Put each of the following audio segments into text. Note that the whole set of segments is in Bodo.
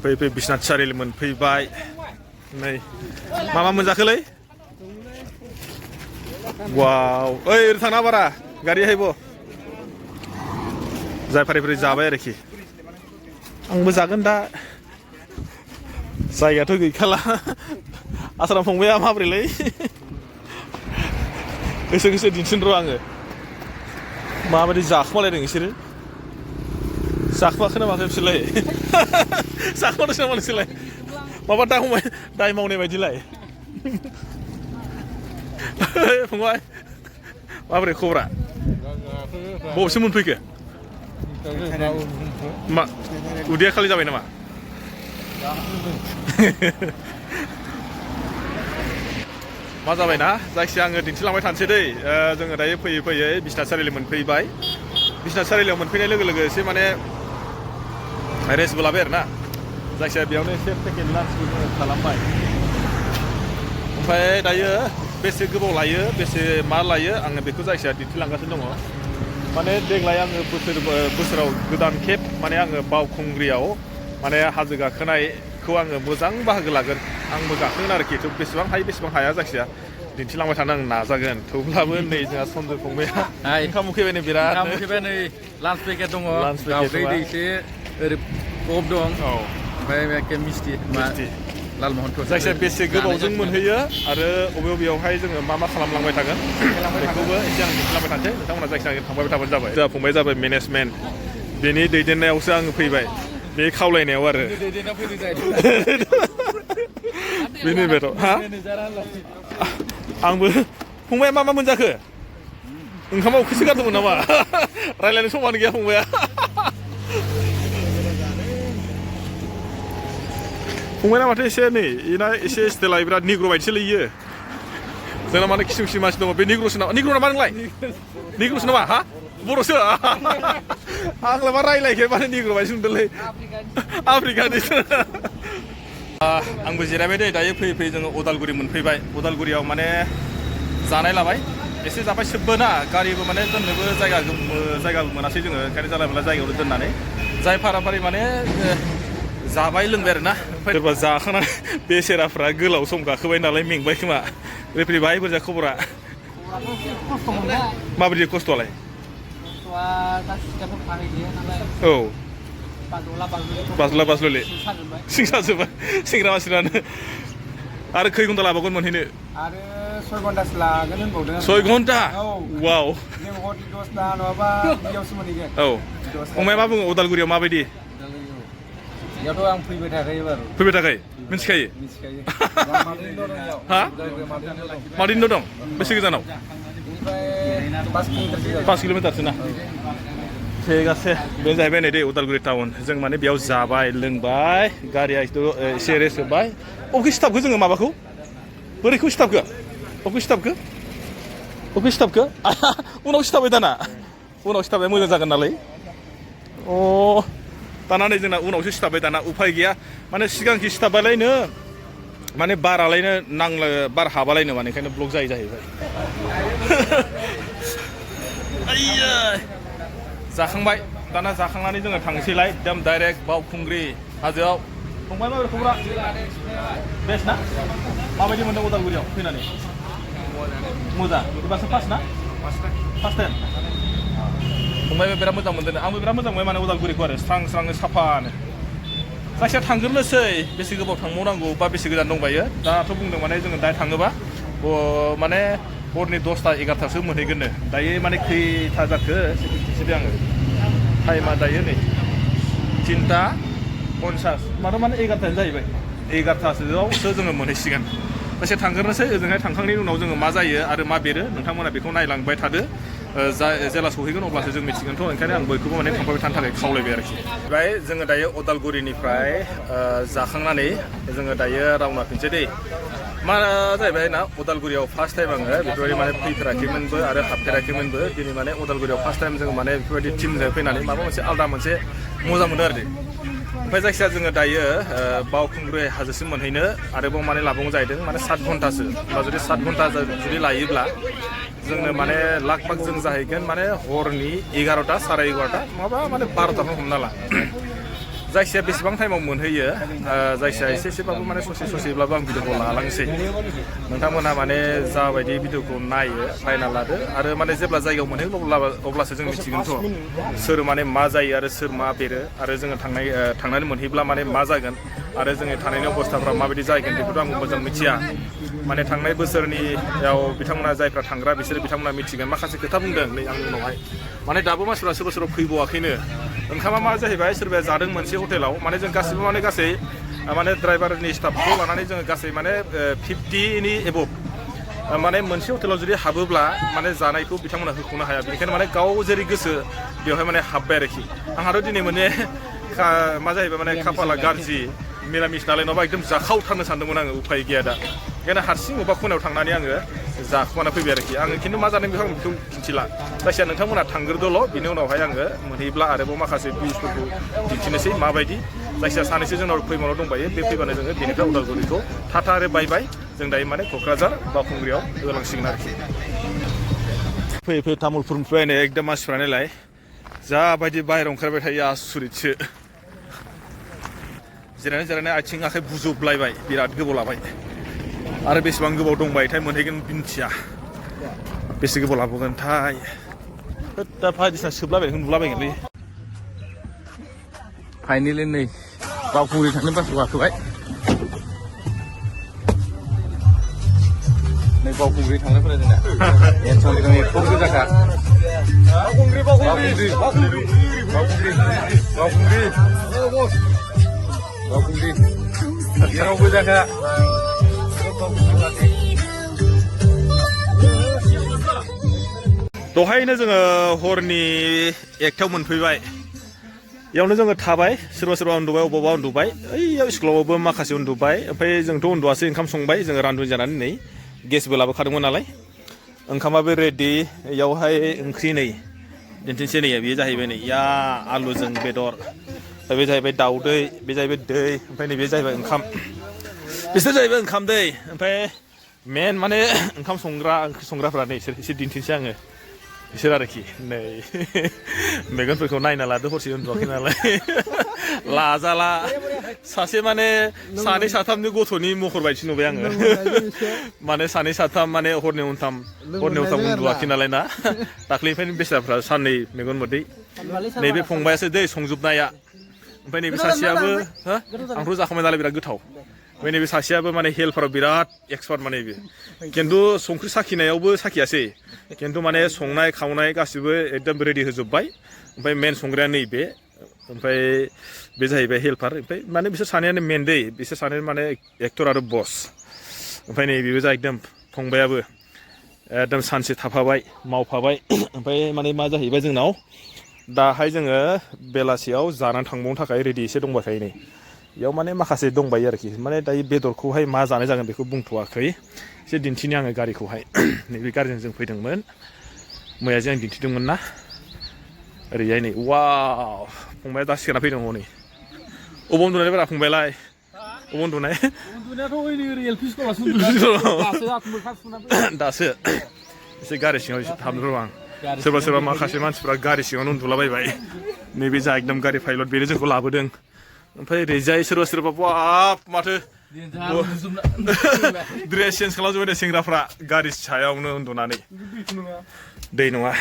फैयै बिश्वनाथ सारिआलि मोनफैबाय नै मा मोनजाखोलै वाव ओइ ओरै थांना बारा गारि हायब जाय फारि फारि जाबाय आरोखि आंबो जागोन दा जायगायाथ' गैखाला आसाराम फंबाया माब्रैलै गोसो गोसो दिन्थिन र' आङो माबायदि जाखोमालायदों बिसोरो जाखोमाखोना माखो बिसोरलाय जाखोमादोंसो नामा नोंसोरलाय माबा दाय मावनाय बायदिलाय फंबाय माबोरै खबरा बबेसिम मोनफैखो मा उदैया खालि जाबाय नामा मा जाबायना जायखिजाया आङो दिन्थिलांबाय थानोसै दै जोङो दायो फैयै फैयै बिश्वनाथ सारिआलि मोनफैबाय बिश्वनाथ सारिआलियाव मोनफैनाय लोगो लोगो एसे माने रेस्टबो लाबाय आरोना जायखिजाया बेयावनो एसे पेकेट लान्चबो जोङो खालामबाय ओमफ्राय दायो बेसे गोबाव लायो बेसे मा लायो आङो बेखौ जायखिजाया दिन्थिलांगासिनो दङ माने देग्लाय आङो बोसोराव गोदान खेब माने आङो बावखुंग्रियाव माने हाजो गाखोनायखौ आङो मोजां बाहागो लागोन आंबो गाखोगोन आरोखि बेसेबां हायो बेसेबां हाया जायखिजाया दिन्थिलांबाय थानो आं नाजागोन थेवब्लाबो नै जोंहा सन्जय फंबाया ओंखाम उखैबाय नै बिराद ओंखाम उखैबाय नै लान्च पेकेट दङ दावदै दैसे ओरै पप दं ओमफ्राय एखे मिस्टि लालमहन जायखिजाया बेसे गोबावजों मोनहैयो आरो बबेयावहाय जोङो मा खालामलांबाय थागोन बेखौबो एसे आं दिन्थिलांबाय थानोसै नोंथांमोना जायखिजाया थांबाय थाबानो जाबाय जोंहा फंबाय जाबाय मेनेजमेन्ट बेनि दैदेननायावसो आङो फैबाय बे खावलायनायाव आरो बेनि बेथ' हा आंबो फंबाया मा मोनजाखो ओंखामा उखैसो गारदोंमोन नामा रायज्लायनो समानो गैया फंबाया फंबायना माथो एसे नै इना एसे स्टाइला बिराद निग्र' बायदिसो लैयो जोंना माने खिसि खिसि मानसि दङ बे निग्र'सो नामा निग्र' नामा नोंलाय निग्र'सो नामा हा बर'सो आंलाय मा रायलायखो माने निग्र' बायदिसो नुदोंलै आफ्रिकानिसो आंबो जिरायबाय दे दायो फैयै फैयै जोङो उदालगुरि मोनफैबाय उदालगुरियाव माने जानाय लाबाय एसे जाबाय सोबबो ना गारिबो माने दोननोबो जायगाबो मोनासै जोङो ओंखायनो जाला मोनला जायगायावनो दोननानै जाय फाराफारि माने जाबाय लोंबाय आरोना ओमफ्राय सोरबा जाखांनानै बेसेराफ्रा गोलाव सम गाखोबाय नालाय मेंबाय खोमा रेफ्रि बाहाय बोरजा खबरा माबायदि खस्थ'आलाय औ बाज्ल'ले सिंसाजोब्बाय सेंग्रा मानसिफ्रानो आरो खै घन्टा लाबावगोन मोनहैनो आरो 6 घन्टासो लागोन होनबावदों 6 घन्टा वाव जों हरनि 10ता नङाबा बेयावसो मोनहैगोन औ फंबाया मा बुङो उदालगुरियाव माबायदि बेयावथ' आं फैबाय थाखायो बारु फैबाय थाखायो मिथिखायो हा मादिनो दं बेसे गोजानाव 5 किल'मिटारसो ना ठीक আছে बे जाहैबाय नै दे उदालगुरि टाउन जों माने बेयाव जाबाय लोंबाय गारिया एसे रेस्ट होबाय अबे स्टाफखौ जोङो माबाखौ बोरैखौ स्टाफखौ अबे स्टाफखौ उनाव स्टाफबाय दाना उनाव स्टाफबाय मोजां जागोन नालाय अ दाना नै जोंना उनावसो स्टाफबाय दाना उफाय गैया माने सिगांखि स्टाफबालायनो माने बारालायनो बार हाबालायनो माने ओंखायनो ब्लक जायो जाहैबाय जाखांबाय दाना जाखांनानै जोङो थांसैलाय एकदम डाइरेक्ट बावखुंग्रि हाजोआव फंबाय माबोरै खबरा बेस्ट ना माबायदि मोनदों उदालगुरियाव फैनानै मोजां एबारसो फार्स्ट ना फार्स्ट टाइम फंबायबो बिराद मोजां मोनदों आंबो बिराद मोजां मोनबाय माने उदालगुरिखौ आरो स्रां साफानो जायखिया थांग्रोनोसै बेसे गोबाव थांबावनांगौ बा बेसे गोजान दंबायो दाथ' बुंदों माने जोङो दायो थाङोबा माने हरनि 10ता 11तासो मोनहैगोननो दायो माने खैथा जाखो खिन्थादो आङो टाइमा दायो नै 3:50 मानो माने 11तायानो जाहैबाय 11तासोआवसो जोङो मोनहैसिगोन दसे थांग्रोनोसै ओजोंहाय थांखांनायनि उनाव जोङो मा जायो आरो मा बेरो नोंथांमोना बेखौ नायलांबाय थादो जेला सहैगोन अब्लासो जों मिथिगोनथ' ओंखायनो आं बयखौबो माने थांबाय थानो थाखाय खावलायबाय आरोखि ओमफ्राय जोङो दायो उदालगुरिनिफ्राय जाखांनानै जोङो दायो रावना फैनोसै दै मा जाहैबाय ना उदालगुरियाव फार्स्ट टाइम आङो बेफोरबायदि माने फैफेराखैमोनबो आरो हाबफेराखैमोनबो दिनै माने उदालगुरियाव फार्स्ट टाइम जोङो माने बेफोरबायदि टिमजों फैनानै माबा मोनसे आलादा मोनसे मोजां मोनदों आरो ओमफ्राय जायखिजाया जोङो दायो बावखुंग्रि हाजोसिम मोनहैनो आरोबाव माने लाबावगौ जाहैदों माने 7 घन्टासो होमबा जुदि 7 घन्टा जुदि लायोब्ला जोंनो माने लाग जों जाहैगोन माने हरनि 11ता 11:30 नङाबा माने 12ताखौ हमना ला जायखिजाया बेसेबां टाइमाव मोनहैयो जायखिजाया एसेबाबो माने ससेब्लाबो आं भिडिअखौ लालांसै नोंथांमोनहा माने जाबायदि भिडिअखौ नायना लादो आरो माने जेब्ला जायगायाव मोनहैगोन अब्लासो जों मिथिगोनथ' सोर माने मा जायो आरो सोर मा बेरो आरो जोङो थांनानै मोनहैब्ला माने मा जागोन आरो जोंनि थानायनि अबस्थाफ्रा माबायदि जागोन बेखौथ' आं मोजां मिथिया माने थांनाय बोसोरनियाव बिथांमोना जायफ्रा थांग्रा बिथांमोना मिथिगोन माखासे खोथा बुंदों नै आंनि उनावहाय माने दाबो मानसिफ्रा सोरबा सोरबा फैबावाखैनो ओंखामा मा जाहैबाय सोरबाया जादों मोनसे हटेलाव माने जों गासिबो माने गासै माने ड्राइभारनि स्टाफखौ लानानै जोङो गासै माने 50नि एबभ माने मोनसे हटेलाव जुदि हाबोब्ला माने जानायखौ बिथांमोना होख'नो हाया बेनिखायनो माने गाव जेरै गोसो बेवहाय माने हाबबाय आरोखि आंहाथ' दिनै माने मा जाहैबाय माने खाफाला गाज्रि मिरामिस नालाय नङाबा एकदम जाखावथारनो सानदोंमोन आङो उफाय गैया दा ओंखायनो हारसिं अबेबा खनायाव थांनानै आङो जाखुमाना फैबाय आरोखि आङो खिन्थु मा जादों बेखौ खिन्थिला जायखिया नोंथांमोना थांग्रोदोल' बिनि उनावहाय आङो मोनहैब्ला आरोबाव माखासे भिउसफोरखौ दिन्थिनोसै माबायदि जायखिया सानैसो जोंनाव फैमानाव दंबायो बे फैबानो जोङो बेनिफ्राय उदालगुरिखौ थाथा आरो बाय जों दायो माने क'क्राझार बावखुंग्रियाव होलांसिगोन आरोखि फैयै तामुलपुरनिफ्राय नै एकदम मानसिफ्रा नायलाय जाबायदि बाहेरायाव ओंखारबाय थायो आसुरितसो जिरायनाय आथिं आखाइ बुजोबलायबाय बिराद गोबाव लाबाय आरो बेसेबां गोबाव दंबायथाय मोनहैगोन मिन्थिया बेसे गोबाव लाबोगोनथाय दा बायदिसिना सोबलाबायनायखौ नुलाबायगोनलै फाइनेलि नै बावखुंग्रि थांनो बासआव गाखोबाय नै बावखुंग्रि थांनायफोरा जोंना एनसनजों एकदम गोजाखा बावखुंग्रि जेरावबो जाखा दहायनो जोङो हरनि 1टायाव मोनफैबाय इयावनो जोङो थाबाय सोरबा उन्दुबाय अबावबा उन्दुबाय ओइयाव स्कुलावबो माखासे उन्दुबाय ओमफ्राय जोंथ' उन्दुआसै ओंखाम संबाय जोङो रानदुन जानानै नै गेसबो लाबोखादोंमोन नालाय ओंखामाबो रेडि इयावहाय ओंख्रि नै दिन्थिनोसै नै बेयो जाहैबाय नै या आलुजों बेदर बे जाहैबाय दाउदै बे जाहैबाय दै ओमफ्राय नैबे जाहैबाय ओंखाम बिसोर जाहैबाय ओंखाम दै ओमफ्राय मेन माने ओंखाम ओंख्रि संग्राफ्रा नै एसे दिन्थिनोसै आङो बिसोर आरोखि नै मेगनफोरखौ नायना लादो हरसे उन्दुवाखै नालाय लाजाला सासे माने सानै साथामनि गथ'नि महर बायदि नुबाय आङो माने सानै साथाम माने हरनै उनथाम उन्दुवाखै नालाय ना दाख्लैनिफ्रायनो बेस्राफ्रा साननै मेगन मोदै नैबे फंबायासो दै संजोबनाया ओमफ्राय नैबे सासेयाबो आंथ' जाखांबाय नालाय बिराद गोथाव ओमफ्राय नैबे सासेयाबो माने हेल्पाराव बिराद एक्सपार्ट माने बे खिन्थु संख्रि साखिनायावबो साखियासै खिन्थु माने संनाय खावनाय गासिबो एकदम रेडि होजोब्बाय ओमफ्राय मेन संग्राया नैबे ओमफ्राय बे जाहैबाय हेल्पार ओमफ्राय माने बिसोर सानैयानो मेन दै बिसोर सानै माने एक्टर आरो बस ओमफ्राय नै बेबो जा एकदम फंबायाबो एकदम सानसे थाफाबाय मावफाबाय ओमफ्राय माने मा जाहैबाय जोंनाव दाहाय जोङो बेलासियाव जानानै थांबावनो थाखाय रेडि एसे दंबायखायो नै बेयाव माने माखासे दंबायो आरोखि माने दायो बेदरखौहाय मा जानाय जागोन बेखौ बुंथ'वाखै एसे दिन्थिनि आङो गारिखौहाय नैबे गारिजों जों फैदोंमोन मैया जों दिन्थिदोंमोन ना ओरैहाय नै वाव फंबाया दा सिखारना फैदों हनै अबाव उन्दुनाय बारा फंबायालाय अबाव उन्दुनाय दासो एसे गारि सिङाव हाबनो र' आं सोरबा माखासे मानसिफ्रा गारि सिङावनो उन्दुलाबायबाय नैबे जा एकदम गारि पाइलट बेनो जोंखौ लाबोदों ओमफ्राय ओरैजाय सोरबा बाब माथो ड्रेस चेन्ज खालामजोब्बाय दे सेंग्राफ्रा गारि सायावनो उन्दुनानै दै नङा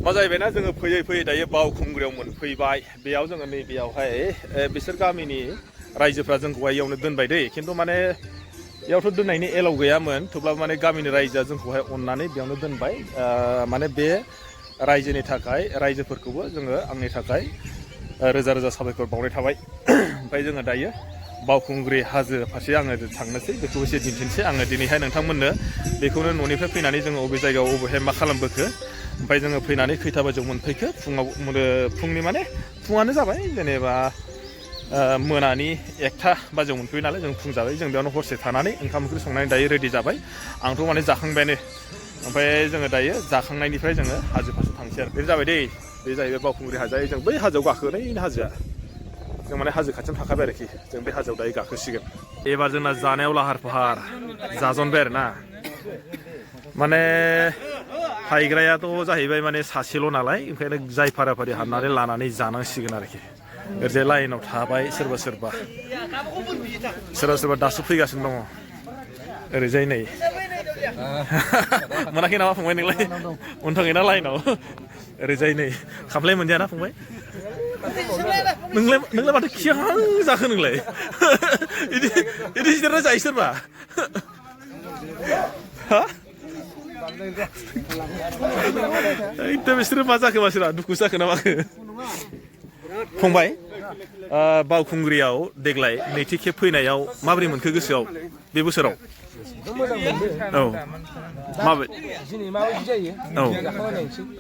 मा जाहैबायना जोङो फैयै दायो बावखुंग्रियाव मोनफैबाय बेयाव जोङो नैबेयावहाय बिसोर गामिनि रायजोफ्रा जोंखौहाय इयावनो दोनबाय दै खिन्थु माने इयावथ' दोननायनि एलाव गैयामोन थेवब्लाबो माने गामिनि रायजोआ जोंखौहाय अननानै बेयावनो दोनबाय माने बे रायजोनि थाखाय रायजोफोरखौबो जोङो आंनि थाखाय रोजा साबायखर बावनाय थाबाय ओमफ्राय जोङो दायो बावखुंग्रि हाजो फारसे आङो थांनोसै बेखौ एसे दिन्थिनोसै आङो दिनैहाय नोंथांमोननो बेखौनो न'निफ्राय फैनानै जोङो अबे जायगायाव अबेहाय मा खालामबोखो ओमफ्राय जोङो फैनानै खैथा बाजियाव मोनफैखो फुंनि माने फुङानो जाबाय जेनेबा मोनानि 1टा बाजियाव मोनफैयो नालाय जों फुं जाबाय जों बेयावनो हरसे थानानै ओंखाम ओंख्रि संनानै दायो रेडि जाबाय आंथ' माने जाखांबायानो ओमफ्राय जोङो दायो जाखांनायनिफ्राय जोङो हाजो फारसे थांसै आरो बे जाबाय दै बे जाहैबाय बावखुंग्रि हाजो जों बै हाजोआव गाखोनायनि हाजोआ जों माने हाजो खाथियाव थाखाबाय आरोखि जों बे हाजोआव दायो गाखोसिगोन एबार जोंना जानायाव लाहार फाहार जाजनबाय आरो ना माने हायग्रायाथ' जाहैबाय माने सासेल' नालाय ओंखायनो जाय फाराफारि हाबनानै लानानै जानांसिगोन आरोखि ओरैजाय लाइनाव थाबाय सोरबा सोरबा दासो फैगासिनो दङ ओरैजाय नै मोनाखै नामा फंबाय नोंलाय उनथाङैना लाइनाव ओरैजाय नै खामफ्लाय मोनजायाना फंबाय नोंलाय माथो खिहां जाखो नोंलाय इदि सिदेरना जायो सोरबा हा एकदम बिसोरो मा जाखो मानसिफ्रा दुखु जाखो ना माखो फंबाय बावखुंग्रियाव देग्लाय नैथि खेब फैनायाव माबोरै मोनखो गोसोआव बे बोसोराव औ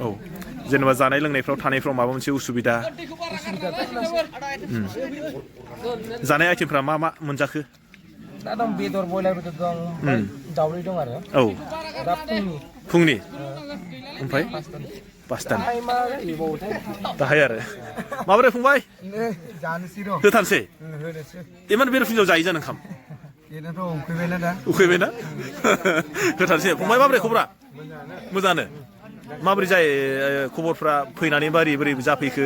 औ जेनेबा जानाय लोंनायफ्राव थानायफ्राव माबा मोनसे उसुबिदा जानाय आइटेमफ्रा मा मा मोनजाखो दा दं बेदर बयलार बेदर दं दावदै दं आरो औ दा फुंनि ओमफ्राय पासतानि दाहाय आरो माबोरै फंबाय जानोसै र' होथारसै होनोसै इमान बेरे फुंजायाव जायो जानो ओंखाम बेनोथ' उखैबायना दा उखैबायना होथारसै फंबाय माबोरै खबरा मोजाङानो माबोरै जायो खबरफ्रा फैनानै बोरै जाफैखो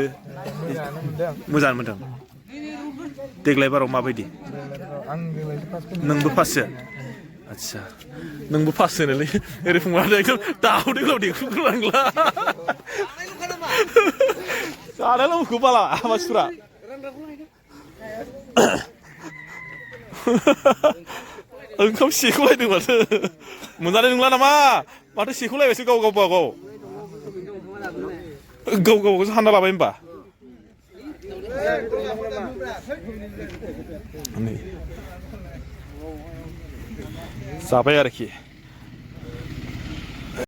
मोजां मोनदों देग्लाय बाराव माबायदि नोंबो पाससो आदसा नोंबो पास होनोलै ओरै फंबाय एकदम दावदैल' देख्रुबग्रोनांला जानायल' मुखौ बाला मानसिफ्रा ओंखाम सेख'लायदों माथो मोनजानाय नंला नामा माथो सेख'लायबायसो गाव गावबागावसो हानना लाबाय होमबा जाबाय आरोखि